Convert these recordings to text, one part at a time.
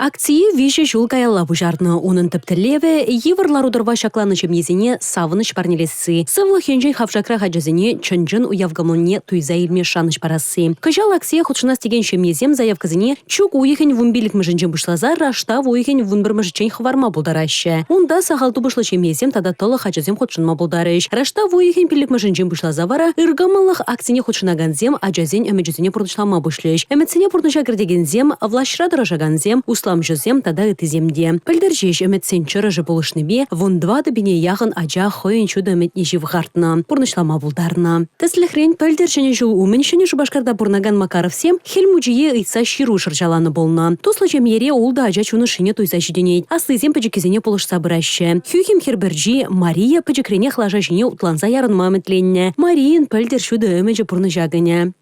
Акцие виҫӗ ҫул каялла пуҫарнӑ. Унӑн тӗп тӗллевӗ – йывӑр лару-тӑрӑва ҫакланнӑ ҫемьесене савӑнӑҫ парнелесси, сывлӑх енчен хавшакрах ачасене чӑн-чӑн уяв кӑмӑлне туйса илме шанӑҫ парасси. Кӑҫал акцие хутшӑнас текен ҫемьесем заявкӑсене чӳк уйӑхӗн вунпиллӗкмӗшӗнчен пуҫласа раштав уйӑхӗн вунпӗрмӗшӗччен хӑварма пултараҫҫӗ. Унта сахал тупӑшлӑ ҫемьесем тата тӑлӑх ачасем хутшӑнма пултарӗҫ. Раштав уйӑхӗн пиллӗкмӗшӗнчен пуҫласа вара ыркӑмӑллӑх акцине хутшӑнакансем ачасен ӗмӗчӗсене пурнӑҫлама пуҫлӗҫ. Ӗмӗтсене пурнӑҫа кӗртекенсем, влаҫра тӑрӑшакансем, усламҫӑсем тата ыттисем те. Пӗлтӗр ҫеҫ ӗмӗтсен чӑрӑшӗ пулӑшнипе вунтӑватӑ пине яхӑн ача хӑйӗн ҫутӑ ӗмӗтне ҫывхартнӑ, пурнӑҫлама пултарнӑ. Тӗслӗхрен, пӗлтӗр Ҫӗнӗ ҫул умӗн Ҫӗнӗ Шупашкарта пурӑнакан Макаровсем Хӗл Мучие ыйтса ҫыру шӑрҫаланӑ пулнӑ. Туслӑ ҫемьере ултӑ ача чун ӑшшине туйса ҫитӗнет. Аслисем пӗчӗккисене пулӑшса пыраҫҫӗ. Хӳхӗм хӗр пӗрчи Мария пӗчӗкренех лаша ҫине утланса ярӑнма ӗмӗтленнӗ. Марийӑн пӗлтӗр ҫутӑ ӗмӗчӗ пурнӑҫа кӗнӗ.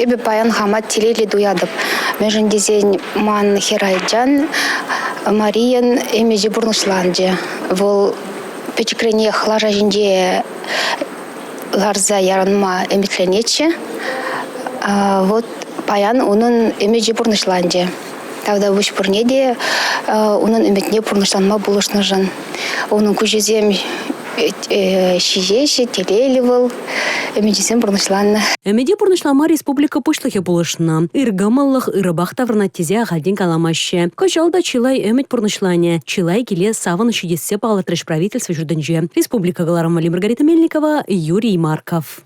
Эпӗ паян хама телейлӗ туятӑп, мӗншӗн тесен ман хӗр ачан Марийӑн ӗмӗчӗ пурнӑҫланчӗ. Вӑл пӗчӗкренех лаша ҫинче ларса ярӑнма ӗмӗтленетчӗ. Вот паян унӑн ӗмӗчӗ пурнӑҫланчӗ. Тавтапуҫ пурне те унӑн ӗмӗтне пурнӑҫланма пулӑшнӑшӑн. Унӑн куҫӗсем ҫиҫеҫҫӗ, телейлӗ вӑл, ӗмӗчӗсем пурнӑҫланнӑ. Ӗмӗте пурнӑҫлама республика Пуҫлӑхӗ пулӑшнӑ. Ыркӑмӑллӑх ырӑпах таврӑнать тесе ахальтен каламаҫҫӗ. Кӑҫал та чылай ӗмӗт пурнӑҫланӗ, чылай киле савӑнӑҫ ҫитессе палӑртрӗҫ правительство ҫуртӗнче. Республика кӑларӑм валли Маргарита Мельникова, Юрий Марков.